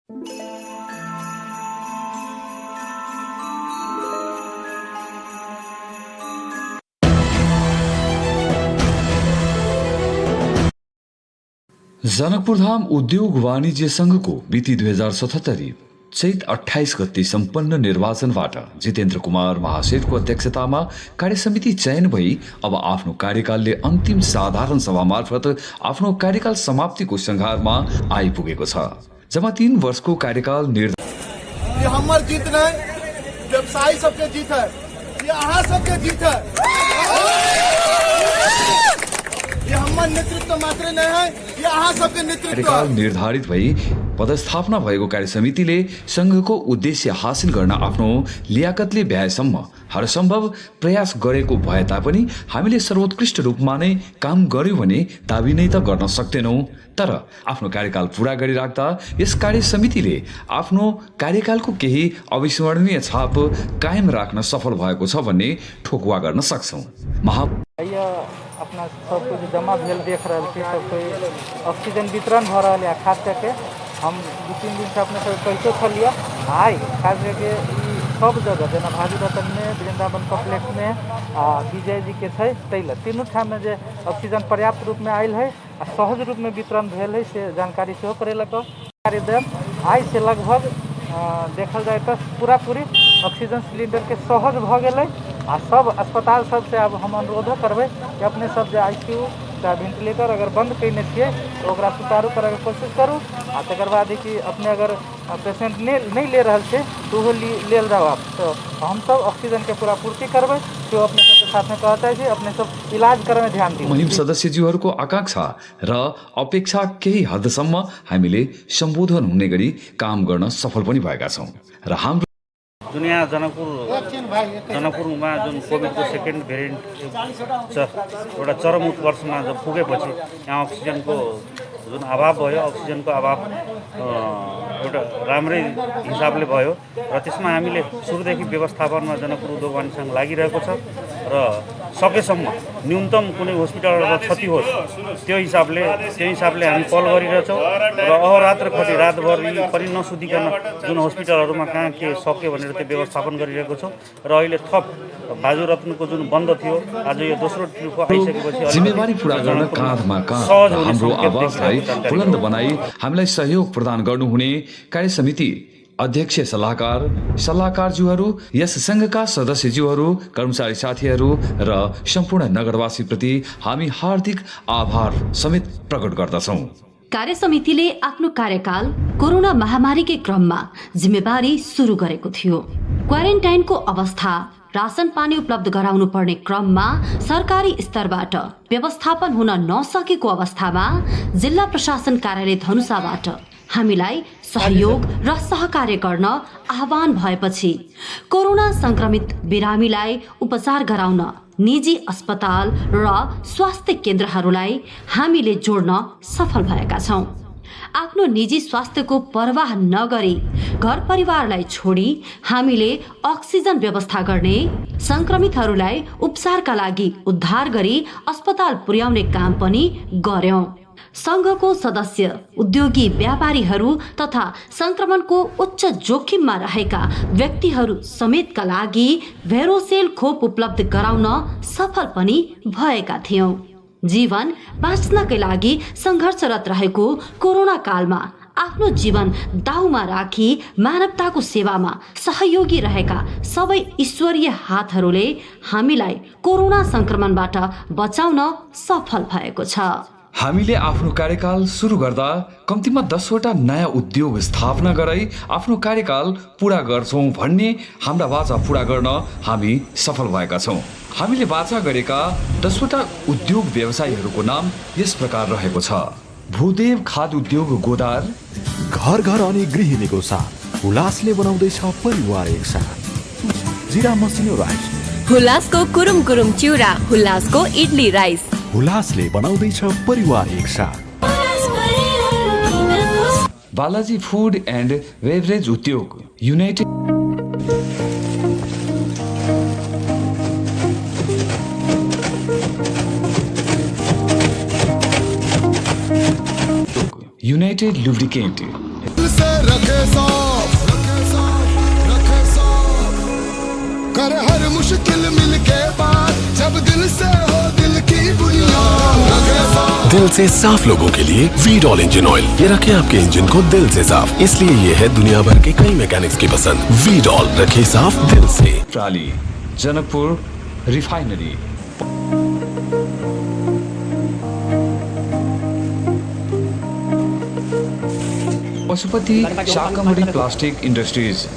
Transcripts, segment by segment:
जनकपुरधाम उद्योग वाणिज्य संघको मिति 2077 चैत 28 गते सम्पन्न निर्वाचनबाट जितेन्द्र कुमार महासेठको अध्यक्षतामा कार्यसमिति चयन भई अब आफ्नो कार्यकालले अन्तिम साधारण सभा मार्फत आफ्नो कार्यकाल समाप्तिको संघारमा आइपुगेको छ। जम्मा 3 वर्षको कार्यकाल ये हमर जीत नहीं, व्यवसायी सबके जीत है, ये अहाँ सबके जीत है। ये हमर नेतृत्व मात्र नहीं है, ये अहाँ सबके नेतृत्व। कार्यकाल निर्धारित भई पदस्थापना भएको कार्यसमितिले संघको उद्देश्य हासिल गर्न आफ्नो लियाकतले भ्याएसम्म हरसम्भव प्रयास गरेको भए तापनि हामीले सर्वोत्कृष्ट रूपमा नै काम गर्यौं भने दाबी नै त गर्न सक्दैनौं। तर आफ्नो कार्यकाल पूरा गरिराख्दा यस कार्यसमितिले आफ्नो कार्यकालको केही अविस्मरणीय छाप कायम राख्न सफल भएको छ भन्ने ठोकुवा गर्न सक्छौं। अपना सब कुछ जमा भेल देख रहे थे, सब कोई ऑक्सीजन वितरण भ रहा है। खास करके हम 2-3 दिन से अपने सब कैसे खलिया आए, खास करके सब जगह जना भागीरथन में, वृंदावन कॉम्प्लेक्स में, विजय जी के तैल तीनों ठाम में जो ऑक्सीजन पर्याप्त रूप में आयल है, सहज रूप में वितरण भेल है, से जानकारी से करेलक। आज से लगभग देखल जाए तो पूरी ऑक्सीजन सिलेंडर के सहज भ गए। आ सब अस्पताल सब से अब हम अनुरोध करबे कि अपने सब जो ICU चाहे वेंटिलेटर अगर बंद कैने छिए तो ओकरा सुचारू करे के कोशिश करूँ। आ तकर बाद कि अपने अगर पेशेंट नहीं ले रहा है तो वो ले जाओ आप, तो हम सब ऑक्सीजन के पूरा पूर्ति करबे। जो अपने सबके साथ में कहता है कि अपने सब इलाज करे में ध्यान दिए। महिम सदस्यज्यूहरूको आकांक्षा र अपेक्षा केही हदसम्म हामीले सम्बोधन हुने गरी काम गर्न सफल पनि भएका छौं र हाम्रो जुन यहाँ जनकपुरमा जुन कोभिडको सेकेन्ड भेरिएन्ट छ, एउटा चरम उत्कर्षमा जब पुगेपछि यहाँ अक्सिजनको जुन अभाव भयो, अक्सिजनको अभाव एउटा राम्रै हिसाबले भयो र त्यसमा हामीले सुरुदेखि व्यवस्थापनमा जनकपुर उद्योग वाणिज्य संघ लागिरहेको छ र सकेसम्म न्यूनतम कुनै हस्पिटलमा क्षति होस् त्यो हिसाबले हामी पहल गरिरहेछौँ र अहोरात्र खटी रातभर पनि नसुतिकन जुन हस्पिटलहरूमा कहाँ के सक्यो भनेर त्यो व्यवस्थापन गरिरहेको छौँ र अहिले थप बाजु रत्नको जुन बन्द थियो आज यो दोस्रो ट्रिपको आइसकेपछि जिम्मेवारी पूरा गर्न काँधमा काँध हाम्रो आवाजलाई बुलन्द बनाई हामीलाई सहयोग प्रदान गर्नुहुने कार्यसमिति अध्यक्ष सल्लाहकारज्यूहरू, यस संघका सदस्यज्यूहरू, कर्मचारी साथीहरू र सम्पूर्ण नगरवासीप्रति हामी हार्दिक आभार समेत प्रकट गर्दछौँ। कार्यसमितिले आफ्नो कार्यकाल कोरोना महामारीकै क्रममा जिम्मेवारी सुरु गरेको थियो। क्वारेन्टाइनको अवस्था, राशन पानी उपलब्ध गराउनु पर्ने क्रममा सरकारी स्तरबाट व्यवस्थापन हुन नसकेको अवस्थामा जिल्ला प्रशासन कार्यालय धनुषाबाट हामीलाई सहयोग र सहकार्य गर्न आह्वान भएपछि कोरोना संक्रमित बिरामीलाई उपचार गराउन निजी अस्पताल र स्वास्थ्य केन्द्रहरूलाई हामीले जोड्न सफल भएका छौं। आफ्नो निजी स्वास्थ्यको परवाह नगरी घर परिवारलाई छोडी हामीले अक्सिजन व्यवस्था गर्ने, संक्रमितहरूलाई उपचारका लागि उद्धार गरी अस्पताल पुर्याउने काम पनि गर्यौं। संघको सदस्य, उद्योगी, व्यापारीहरू तथा संक्रमणको उच्च जोखिममा रहेका व्यक्तिहरू समेतका लागि भेरोसेल खोप उपलब्ध गराउन सफल पनि भएका थियौं। जीवन बाँच्नकै लागि संघर्षरत रहेको कोरोना कालमा आफ्नो जीवन दाउमा राखी मानवताको सेवामा सहयोगी रहेका सबै ईश्वरीय हातहरूले हामीलाई कोरोना संक्रमणबाट बचाउन सफल भएको छ। हामीले आफ्नो कार्यकाल सुरु गर्दा कम्तीमा 10 वटा नयाँ उद्योग स्थापना गराई आफ्नो कार्यकाल पूरा गर्छौं भन्ने हाम्रा वाचा पूरा गर्न हामी सफल भएका छौं। हामीले वाचा गरेका 10 वटा उद्योग व्यवसायीहरूको नाम यस प्रकार रहेको छ: भूदेव खाद्य उद्योग गोदार, घर घर अनि गृहिणीको साथ हुलासले बनाउँदैछ परिवार एकसाथ। जिरा मसिनो राइस, हुलासको कुरुम कुरुम चिउरा, हुलासको इडली राइस, हुलासले बनाउँदैछ परिवार एकसाथ। बालाजी फूड एन्ड बेभरेज उद्योग, युनाइटेड लुब्रिकेंट, से रखे कर हर मुश्किल मिल के पार, जब दिल से हो दिल की बुनियाद। दिल से साफ लोगों के लिए वीडॉल इंजन ऑयल, ये रखे आपके इंजन को दिल से साफ, इसलिए ये है दुनिया भर के कई मैकेनिक्स की पसंद। वीडॉल, रखे साफ दिल से। प्राली Janakpur refinery. Pashupati Shakambhari plastic industries.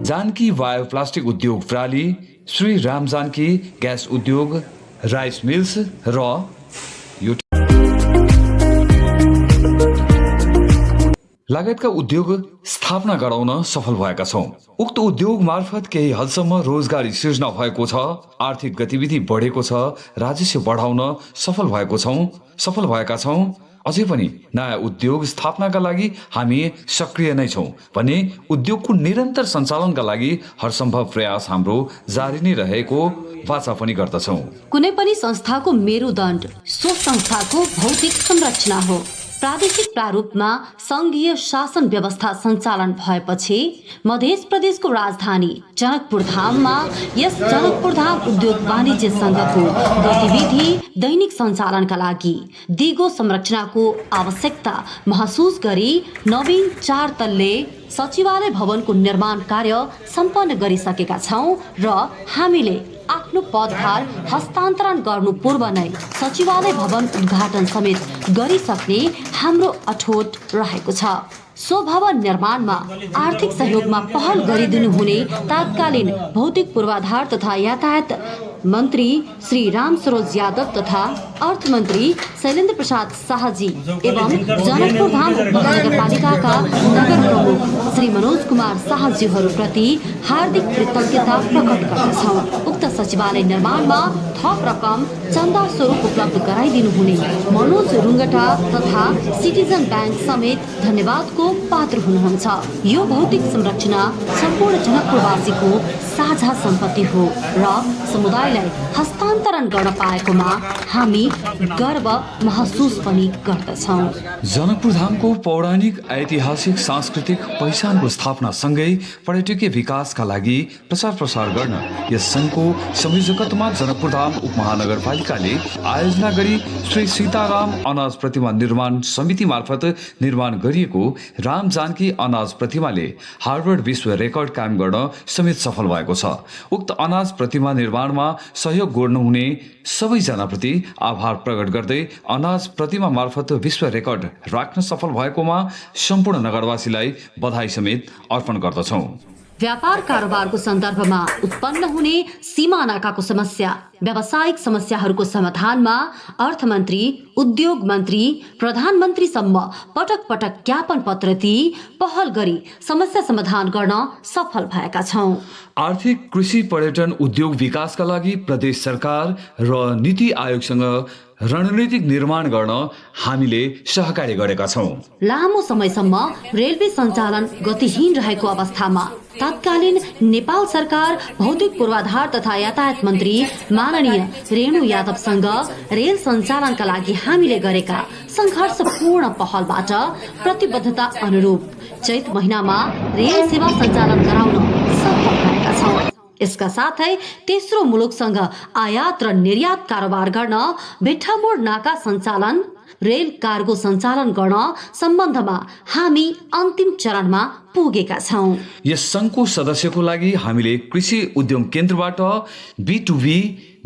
Janaki bio plastic उद्योग प्राली, श्री राम जानकी गैस उद्योग, राइस मिल्स र लगायतका उद्योग स्थापना गराउन सफल भएका छौं। उक्त उद्योग मार्फत केही हदसम्म रोजगारी सृजना भएको छ, आर्थिक गतिविधि बढेको छ, राजस्व बढाउन सफल भएका छौं। अझै पनि नयाँ उद्योग स्थापनाका लागि हामी सक्रिय नै छौं भने उद्योगको निरन्तर सञ्चालनका लागि हरसम्भव प्रयास हाम्रो जारी नै रहेको वाचा पनि गर्दछौं। कुनै पनि संस्थाको मेरुदण्ड सो संस्थाको भौतिक संरचना हो। प्रादेशिक प्रारूपमा संघीय शासन व्यवस्था सञ्चालन भएपछि मध्य प्रदेशको राजधानी जनकपुर धाममा यस जनकपुर धाम उद्योग वाणिज्य संघको गतिविधि दैनिक सञ्चालनका लागि दिगो संरचनाको आवश्यकता महसुस गरी नवीन 4 तल्ले सचिवालय भवनको निर्माण कार्य सम्पन्न गरिसकेका छौं र हामीले आफ्नो पदभार हस्तान्तरण गर्नु पूर्व नै सचिवालय भवन उद्घाटन समेत गरिसक्ने हाम्रो अठोट रहेको छ। सो भवन निर्माणमा आर्थिक सहयोगमा पहल गरिदिनु हुने तत्कालीन भौतिक पूर्वाधार तथा यातायात मन्त्री श्री राम सरोज यादव तथा अर्थमन्त्री शैलेन्द्र प्रसाद शाहजी एवं जनकपुर धाम उपमहानगरपालिकाका नगर प्रमुख श्री मनोज कुमार शाहजीहरूप्रति हार्दिक कृतज्ञता प्रकट गर्दछौँ। उक्त सचिवालय निर्माणमा थप रकम चन्दा स्वरूप उपलब्ध गराइदिनु हुने मनोज रुङ्गटा तथा सिटिजन ब्याङ्क समेत धन्यवादको पात्र हुनुहुन्छ। यो भौतिक संरचना सम्पूर्ण जनकपुरवासीको साझा सम्पत्ति हो र समुदायलाई हस्तान्तरण गर्न पाएकोमा हामी गर्व महसुस पनि गर्दछौँ। जनकपुर धामको पौराणिक ऐतिहासिक सांस्कृतिक पहिचानको स्थापना सँगै पर्यटकीय विकासका लागि प्रचार प्रसार गर्न यस सङ्घको संयोजकत्वमा जनकपुर धाम उपमहानगरपालिकाले आयोजना गरी श्री सीताराम अनाज प्रतिमा निर्माण समिति मार्फत निर्माण गरिएको राम जानकी अनाज प्रतिमाले हार्वर्ड विश्व रेकर्ड कायम गर्न समेत सफल भएको छ। उक्त अनाज प्रतिमा निर्माणमा सहयोग गर्नुहुने सबैजनाप्रति आभार प्रकट गर्दै अनाज प्रतिमा मार्फत विश्व रेकर्ड राख्न सफल भएकोमा सम्पूर्ण नगरवासीलाई बधाई समेत अर्पण गर्दछौँ। व्यापार कारोबारको सन्दर्भमा उत्पन्न हुने सीमा नाकाको समस्या, व्यावसायिक समस्याहरूको समाधानमा अर्थमन्त्री, उद्योग मन्त्री, प्रधानमन्त्रीसम्म पटक पटक ज्ञापन पत्र दिई पहल गरी समस्या समाधान गर्न सफल भएका छौँ। आर्थिक, कृषि, पर्यटन, उद्योग विकासका लागि प्रदेश सरकार र नीति आयोगसँग रणनीतिक निर्माण गर्न हामीले सहकार्य गरेका छौँ। लामो समयसम्म रेलवे सञ्चालन गतिहीन रहेको अवस्थामा तत्कालीन नेपाल सरकार भौतिक पूर्वाधार तथा यातायात मन्त्री माननीय रेणु यादवसँग रेल सञ्चालनका लागि हामीले गरेका संघर्षपूर्ण पहलबाट प्रतिबद्धता अनुरूप चैत महिनामा रेल सेवा सञ्चालन गराउन सफल भएका छौँ। यसका साथै तेस्रो मुलुकसँग आयात र निर्यात कारोबार गर्न भेट्टामोड नाका सञ्चालन, रेल कार्गो सञ्चालन गर्न सम्बन्धमा हामी अन्तिम चरणमा पुगेका छौँ। यस सङ्घको सदस्यको लागि हामीले कृषि उद्यम केन्द्रबाट B2B,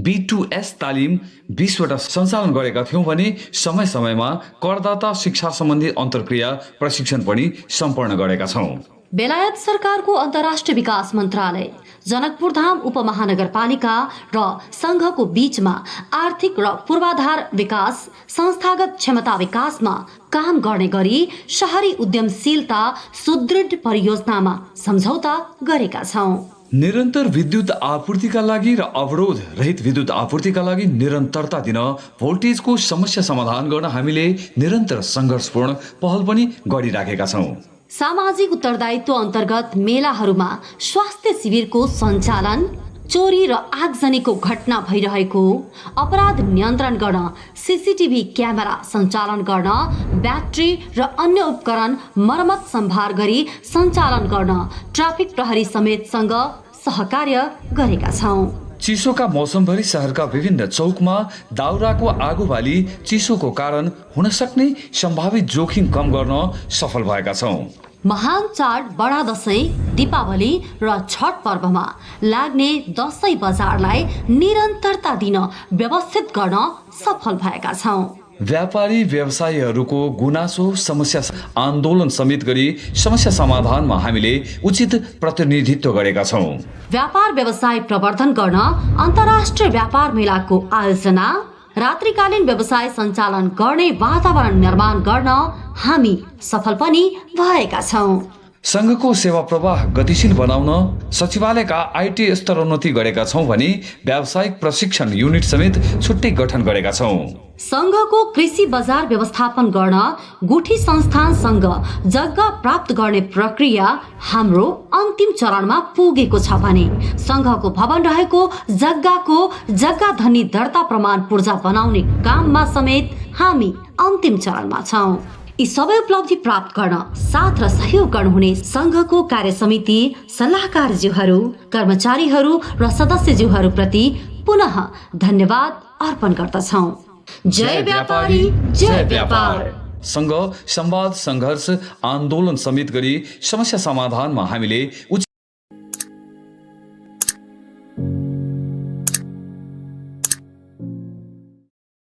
B2S तालिम 20 वटा सञ्चालन गरेका थियौँ भने समय समयमा करदाता शिक्षा सम्बन्धी अन्तर्क्रिया प्रशिक्षण पनि सम्पन्न गरेका छौँ। बेलायत सरकारको अन्तर्राष्ट्रिय विकास मन्त्रालय, जनकपुर धाम उपमहानगरपालिका र संघको बीचमा आर्थिक र पूर्वाधार विकास, संस्थागत क्षमता विकासमा काम गर्ने गरी शहरी उद्यमशीलता सुदृढ परियोजनामा सम्झौता गरेका छौँ। निरन्तर विद्युत आपूर्तिका लागि र अवरोध रहित विद्युत आपूर्तिका लागि निरन्तरता दिन भोल्टेजको समस्या समाधान गर्न हामीले निरन्तर सङ्घर्षपूर्ण पहल पनि गरिराखेका छौँ। सामाजिक उत्तरदायित्व अन्तर्गत मेलाहरूमा स्वास्थ्य शिविरको सञ्चालन, चोरी र आगजनीको घटना भइरहेको, अपराध नियन्त्रण गर्न सीसीटीभी क्यामेरा सञ्चालन गर्न, ब्याट्री र अन्य उपकरण मर्मत सम्भार गरी सञ्चालन गर्न ट्राफिक प्रहरी समेतसँग सहकार्य गरेका छौँ। चिसोका मौसमभरि शहरका विभिन्न चौकमा दाउराको आगो बाली चिसोको कारण हुन सक्ने सम्भावित जोखिम कम गर्न सफल भएका छौँ। महान चाड बडा दशैं, दीपावली र छठ पर्वमा लाग्ने दशैं बजारलाई निरन्तरता दिन व्यवस्थित गर्न सफल भएका छौँ। व्यापारी व्यवसायीहरूको गुनासो, समस्या आन्दोलन समेत गरी समस्या समाधानमा हामीले उचित प्रतिनिधित्व गरेका छौँ। व्यापार व्यवसाय प्रवर्धन गर्न अन्तर्राष्ट्रिय व्यापार मेलाको आयोजना, रात्रिकालीन व्यवसाय सञ्चालन गर्ने वातावरण निर्माण गर्न हामी सफल पनि भएका छौँ। संघको सेवा प्रवाह गतिशील बनाउन सचिवालयका आईटी स्तरोन्नति गरेका छौँ भने व्यावसायिक प्रशिक्षण युनिट समेत छुट्टै गठन गरेका छौँ। संघको कृषि बजार व्यवस्थापन गर्न गुठी संस्थानसँग जग्गा प्राप्त गर्ने प्रक्रिया हाम्रो अन्तिम चरणमा पुगेको छ भने संघको भवन रहेको जग्गा धनी दर्ता प्रमाण पूर्जा बनाउने काममा समेत हामी अन्तिम चरणमा छौँ। यी सबै उपलब्धि प्राप्त गर्न साथ र सहयोग गर्नुहुने संघको कार्य समिति, सल्लाहकारज्यूहरू, कर्मचारीहरू र सदस्यज्यूहरू प्रति पुनः धन्यवाद अर्पण गर्दछौँ। जय व्यापारी, जय व्यापार। संघ संवाद, संघर्ष, आन्दोलन समेत गरी समस्या समाधानमा हामीले